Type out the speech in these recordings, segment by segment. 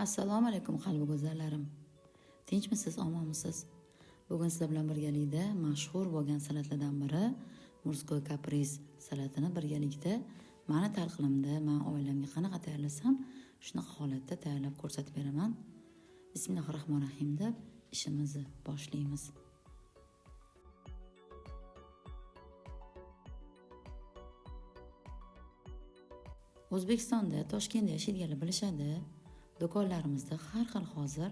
Assalomu alaykum qalbi go'zallarim. Tinchmisiz, omonmisiz? Bugun sizlar bilan birgalikda mashhur bo'lgan salatlardan biri Морской каприз salatini birgalikda mani talqilimda, men oilamga qanaqa tayyorlasam, shunaqa holatda tayyorlab ko'rsatib beraman. Bismillahirrohmanirrohim deb ishimizni boshlaymiz. O'zbekistonda, Toshkentda yashaydiganlar bilishadi. Do'konlarimizda har xil hozir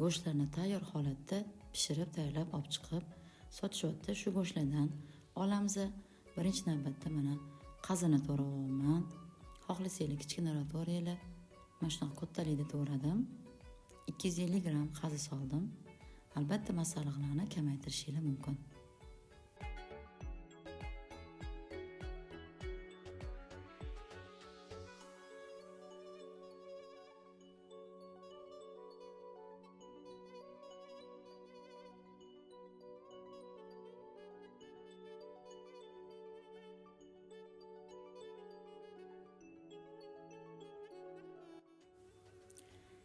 go'shtlarni tayyor holatda pishirib, tayyorlab olib chiqib sotishyapti. Shu go'shtlardan olamiz. Birinchi navbatda mana qazini to'rayapman. Xohlasanglar kichkinaroq to'ranglar. Mana shunaqa kattalikda to'radim. 250 gram qazi soldim. Albatta masalliqlarni kamaytirishingiz mumkin.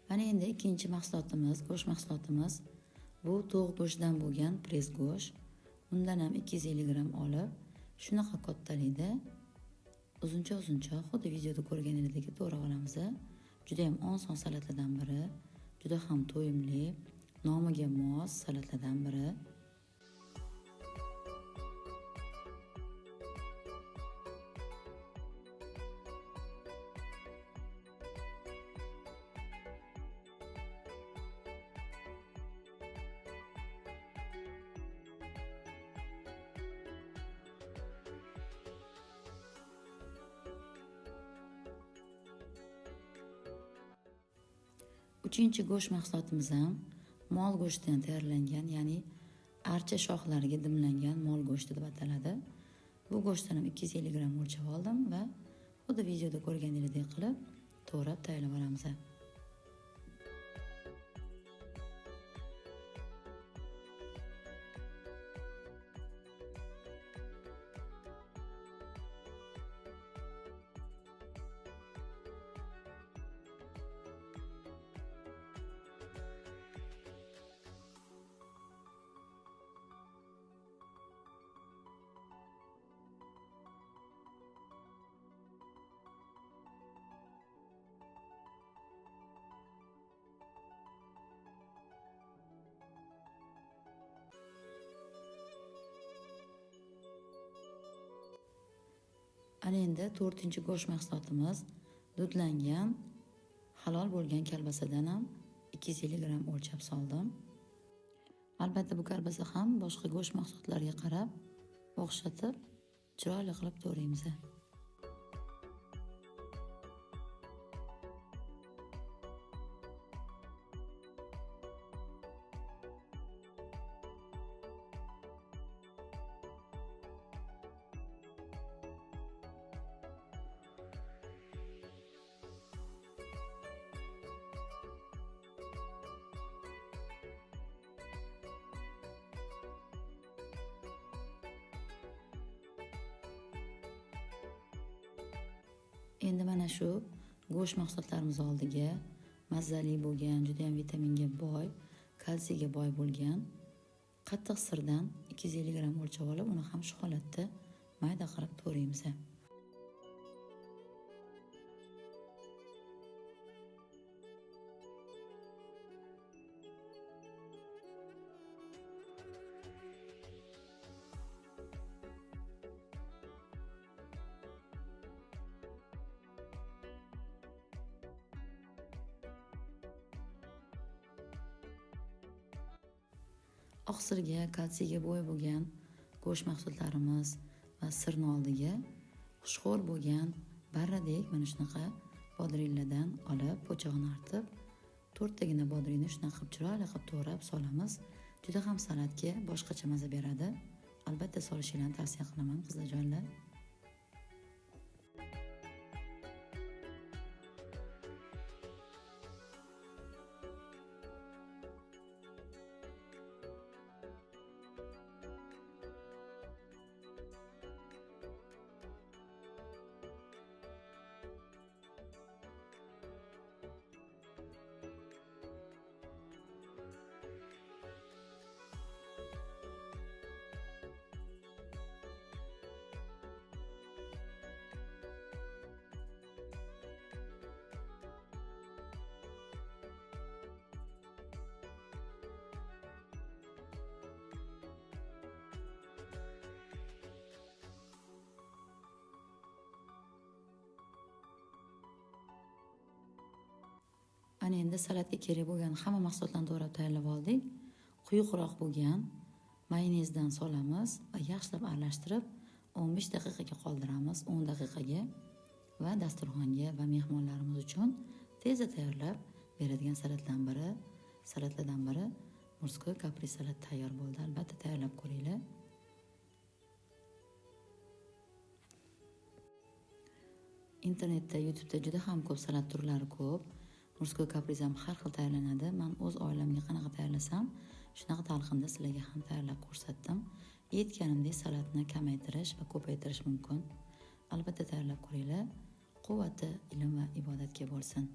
Mana endi ikkinchi mahsulotimiz, go'sht mahsulotimiz. Bu to'g' go'shtdan bo'lgan press go'sht. Undan ham 250 gram olib, shunaqa kattalikda uzuncha-uzuncha, xuddi videoda ko'rganingizdek to'g'rab olamiz. Juda ham oson salatlardan biri, juda ham to'yimli, nomiga mos salatlardan biri. Uchinchi go'sht mahsulotimiz ham mol go'shtidan tayyorlangan, ya'ni archa shoxlariga dimlangan mol go'shti deb ataladi. Bu go'shtdan ham 250 gram o'lchab oldim va xuddi videoda ko'rganingizdek qilib to'g'rab tayyorlab olamiz. Ana endi to'rtinchi go'sht mahsulotimiz dudlangan halol bo'lgan kalbasadan ham 250 gram o'lchab soldim. Albatta bu kalbasa ham boshqa go'sht mahsulotlariga qarab o'xshatib chiroyli qilib to'raymiz. Endi mana shu go'sht mahsulotlarimiz oldiga mazali bo'lgan, juda ham vitaminga boy, kalsiyga boy bo'lgan qattiq sirdan 250 gram o'lchab olib, uni ham shu holatda mayda qilib to'raymiz. Oqsilga, kalsiyga boy bo'lgan go'sht mahsulotlarimiz va sirni oldiga xushxo'r bo'lgan barradek mana shunaqa bodringlardan olib, po'chog'ini artib, to'rttagina bodringni shunaqa qilib chiroyli qilib to'g'rab solamiz. Juda ham salatga boshqacha maza beradi. Albatta solishingizni tavsiya qilaman, qizlarjonlar. Mana endi salatga kerak bo'lgan hamma mahsulotlarni to'g'rab tayyorlab oldik. Quyuqroq bo'lgan mayonezdan solamiz va yaxshilab aralashtirib 15 daqiqaga qoldiramiz, 10 daqiqaga va dasturxonga va mehmonlarimiz uchun tezda tayyorlab beradigan salatlardan biri морской каприз salat tayyor bo'ldi. Albatta tayyorlab ko'ringlar. Internetda, YouTube'da juda ham ko'p salat turlari ko'p. Морской каприз ham har xil tayyorlanadi. Men o'z oilamga qanaqa tayyorlasam, shunaqa talqinda sizlarga ham tayyorlab ko'rsatdim. Aytganimdek salatni kamaytirish va ko'paytirish mumkin. Albatta tayyorlab ko'ringlar. Quvvati ilm va ibodatga bo'lsin.